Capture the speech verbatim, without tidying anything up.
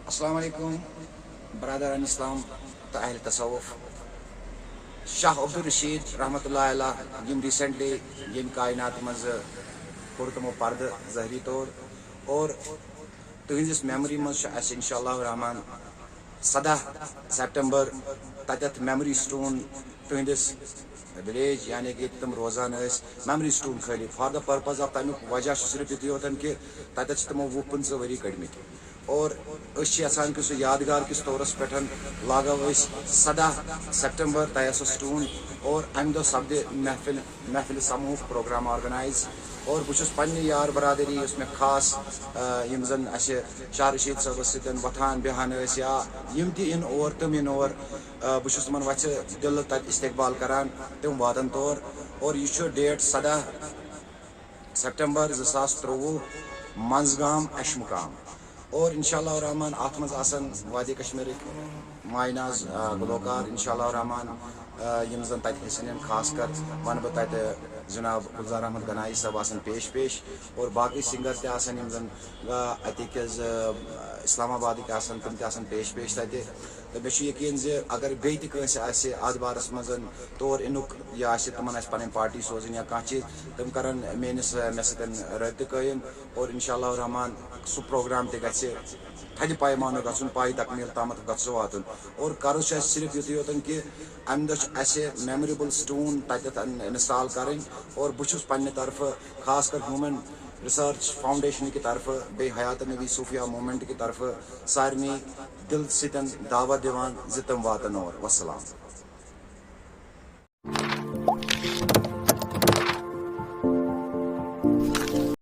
السلام علیکم برادران اسلام تہٕ اہل تصوف۔ شاہ عبدالرشید رحمت اللہ علیہ، یِم ریسنٹلی ییٚمہِ کائنات منٛز کوٚر تِمو پردٕ ظٲہری طور، اور تُہنٛدِس میموری منٛز چھُ اَسہِ انشاء اللہ الرحمن سداہ سپٹمبر تتٮ۪تھ میموری سٹون تُہنٛدِس ولیج، یعنی کہ ییٚتہِ تِم روزان ٲسۍ، میموری سٹون کھٲلِتھ۔ فار دا پرپز آف تَمیُک وجہ چھُ صرف یُتُے یوتن کہ تتٮ۪تھ چھِ تِمو وُہ پٕنٛژٕہ ؤری کٔڑمٕتۍ۔ اور أسۍ چھِ یژھان کہِ سُہ یادگار کِس طورس پٮ۪ٹھ لاگو أسۍ سداہ سپٹمبر تیاسس سٹون، اور امہِ دۄہ سپدِ محفل محفل سموہُک پروگرام آرگنائز۔ اور بہٕ چھُس پننہِ یار برادری، یُس مےٚ خاص، آ، یِم زن اسہِ شاہ رشید صٲبس سۭتۍ وۄتھان بیہان ٲسۍ، یا یِم تہِ یِن اور، تِم یِن اور، آ، بہٕ چھُس تِمن وژھِ دِلہٕ تتہِ استقبال کران، تِم واتن تور۔ اور یہِ چھُ ڈیٹ سداہ سپٹمبر زٕ ساس ترٛۆوُہ، منٛزگام اشمُقام۔ اور انشاء اللہ الرحمن اتھ منٛز آسن وادی کشمیرٕکۍ مایناز، آ، گلوکار، انشاء اللہ الرحمن، آ، یِم زن تتہِ حصہٕ نِن۔ خاص کر ونہٕ بہٕ تتہِ جناب گلزار احمد گنایی صٲب آسن پیش پیش، اور باقٕے سنگر تہِ آسن، یِم زن، آ، اتہِ کِس، آ، اسلام آبادٕکۍ آسن، تِم تہِ آسن پیش پیش تتہِ۔ تہٕ مےٚ چھُ یقین زِ اگر بیٚیہِ تہِ کٲنٛسہِ آسہِ اتھ بارس منٛز تور یِنُک، یا آسہِ تِمن آسہِ پنٕنۍ پارٹی سوزٕنۍ یا کانٛہہ چیٖز، تِم کرن میٲنِس، آ، مےٚ سۭتۍ رٲبطہٕ قٲیِم، اور انشاء اللہ الرحمن سُہ پروگرام تہِ گژھِ تھدِ پیمانُک گژھُن، پایہِ تکمیل تامتھ گژھِ سُہ واتُن۔ اور قرض چھُ اَسہِ صرف یُتُے یوتن کہِ امہِ دۄہ چھُ اَسہِ میموریبل سٹون تتٮ۪تھ ان-، انسٹال کرٕنۍ، اور بہٕ چھُس پننہِ طرفہٕ، خاص کر ہیومن ریسرچ فاؤنڈیشن کہِ طرفہٕ، بیٚیہِ حیات نبی صوفیہ موومنٹ کہِ طرفہٕ سارنٕے دِل سۭتۍ دعوت دِوان زِ تِم واتن اور۔ وسلام۔